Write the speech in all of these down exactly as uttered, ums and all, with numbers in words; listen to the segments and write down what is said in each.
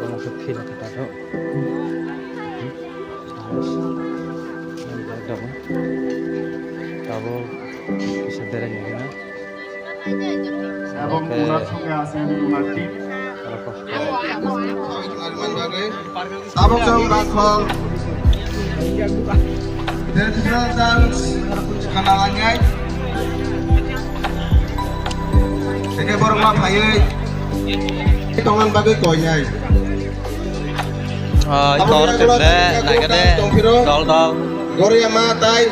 Omo khe feel khe paithak. Tabuk kisa berai nai gana. Tabuk oke. Onar songe asen onar team. Tabuk jang rakhol. Traditional dance khana langnai. Eke borok ma phaiwi tongan bagwi koinai. Ah, abo kor yang kene, kelas nagade, tongphiro. Dol dol. Goria ma tai.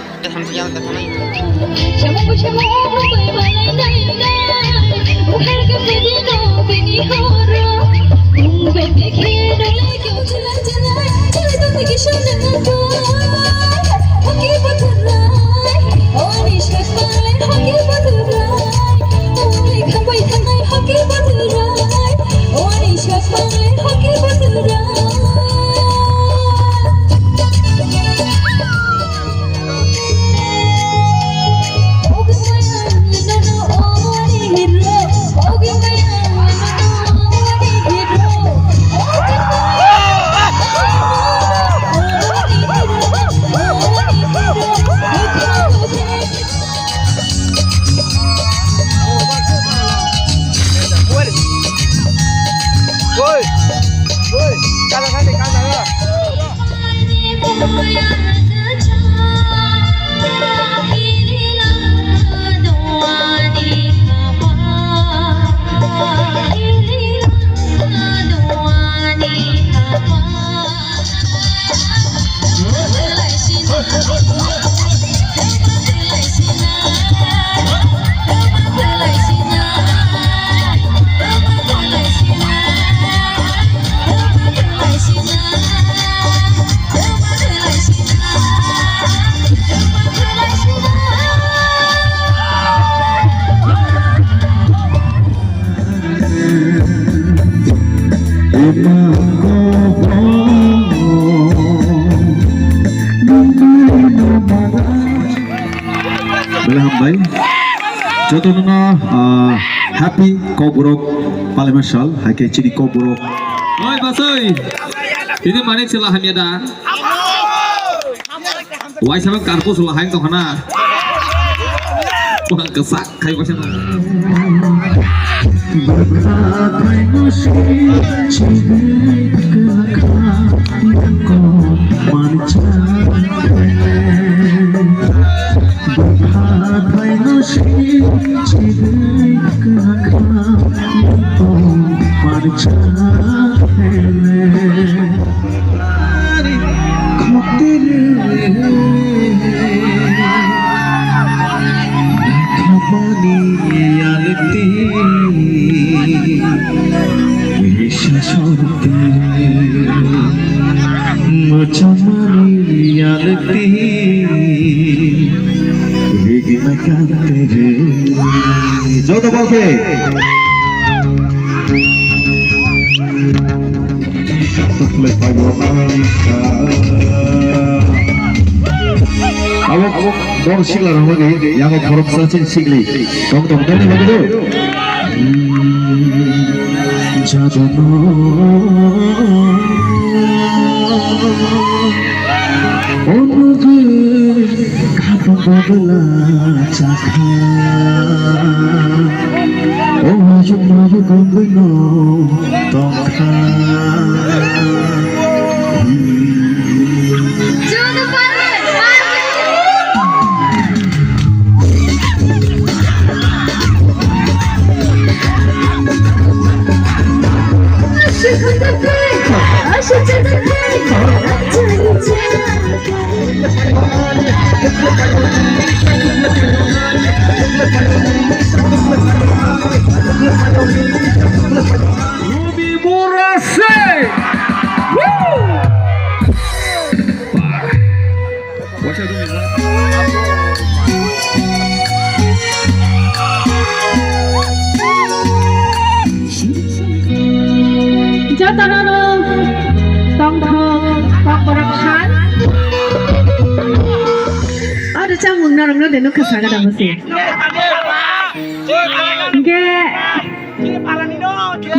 Belai hambai. Jotono, ah, happy Kokborok Palaimasa sal, hai khe chini Kokborok. Oi, basoi. Ini manik sila hamya da. Waisa bang karpus lahai tong hana. Wah, kesak kai waisa. Machamani yalti rigna kante re. Joto bokhe. Abo, abo, dor sigla rang lagi, yang borok sa sing sigli. Tong, tong, tong, tong, tong. Hmm, jadono. Onuge khato bagla chakha. O hayung mayung gongwi no tongkha. Ruby Morrissey! Woo! Jotono no tongthok kokborok khan. Aro chamung norok no de nukha saga da musi. Hingke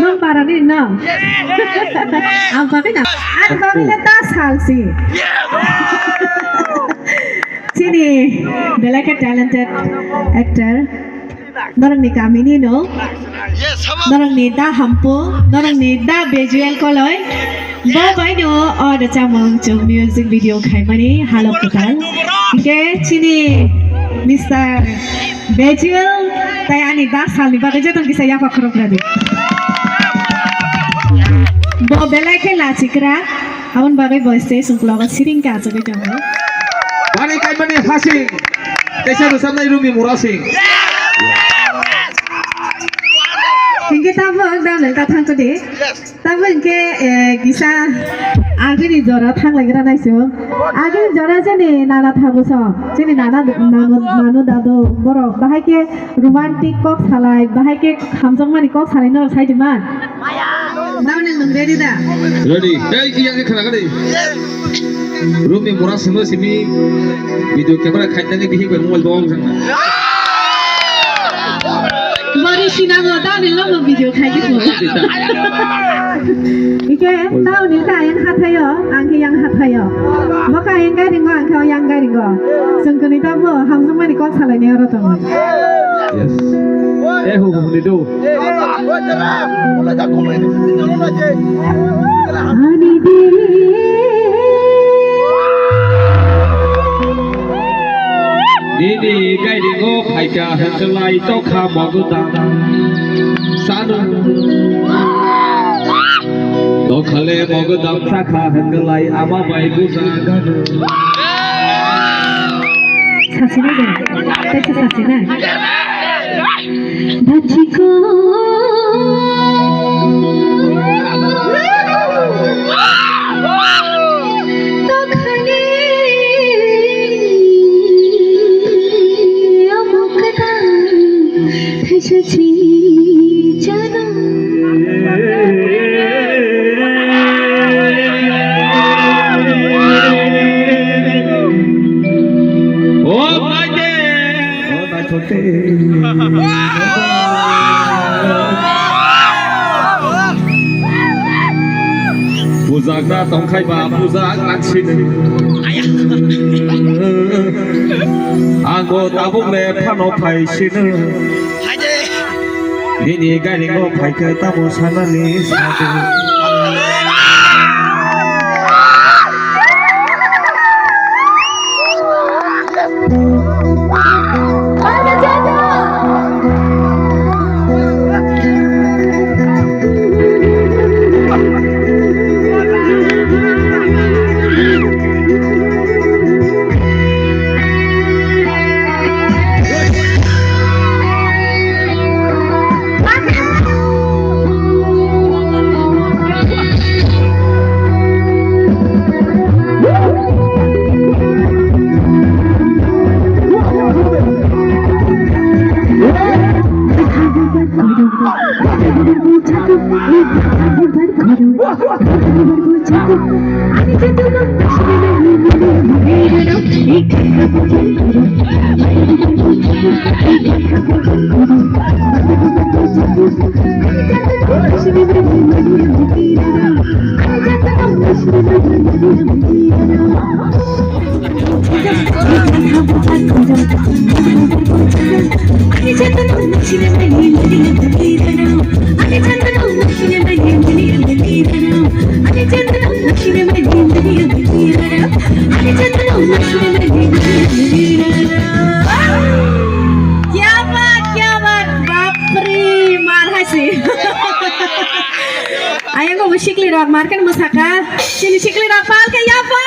Nwng para ni no? Ang bagwi na. Ang bagwi na ta sal si. Chini belai khe talented actor. Norokni kamini no. Norokni da Hampu, norokni da Visual Koloi. Bo baino o rwchapmung chwng music video khaimani halok kwtal. Hingke chini Mister Visual tai ani da salni bagwi jotono kisa yapha khorok radi. Bo belai khe lachikra, aboni bagwi bo stage uklogo siring khe achugwi tongo. Bani kaimani hasing, teisa rwchapnai Rumi Murasing. Hingke tabuk download ta thangkudi. Tabuk hingke, eh, kisa agini jora thanglaigra naisung. Agini jora chini nana thabuso, chini nana, nanu, nanu dadu borok bahai khe romantic kok salai, bahai khe hamjakmani kok salai norok sai di man. Download nwng ready da? Ready. Ei, iya khe khana kadi. Rumi Murasingno simi video camera khaitangwi bihik bai mobile bawang jang. Bari sinamo tani lomo video khaidi ko. Ike tao ni ta yang hathayo, ang khe yang hathayo. Boka yang garingo, ang khe yang garingo. Sengkoni tamo hamsung mani kok salai ni oro tongo. Yes. Eh, hu, hu, ni do. Nini gairingo phaikha hwnkhe lai tokha mogodam sano. Tokhale mogodam sakha hwnkhe lai ama bai buja gano. Sasina de, tei se sasina. Bachiko. Tokhani omo kwtal thaisa si chano. O naithok tei. Pujakna tongkhai ba pujak nangsini. Ang bo tabuk le phano phaisini. Nini gairingo phaikhe tamo sanani sadi. Kya baat, kya baat, bapre, mar hai se. Ayang bo sikli rok mar kan musaka, sini sikli rok pal ke ya pa.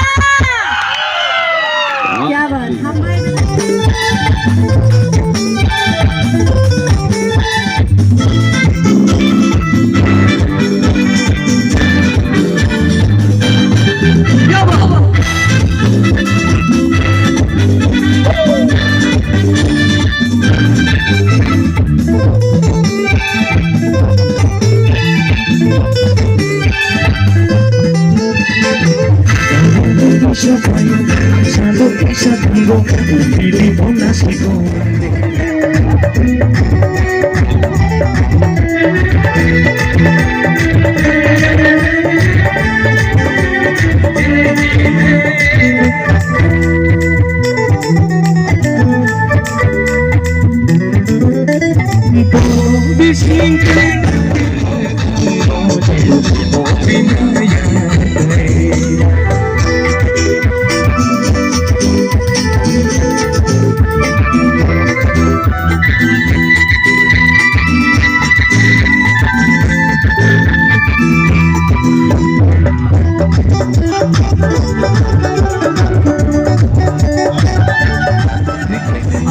Kya baat, hambai.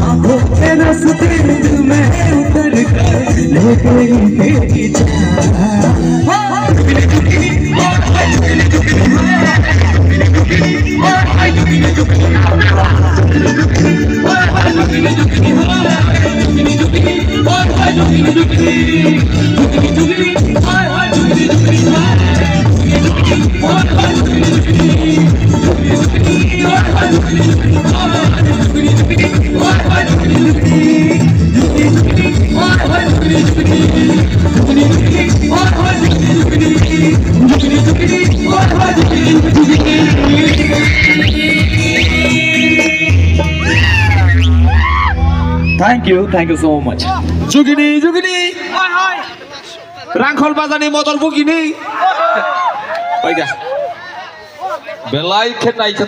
आंखों के रास्ते में उतर कर ले गई तेरी जान। Thank you, thank you so much. Jugini, jugini. Rangkhol bazani modol bugini. Oiga. Belai khe nai khe.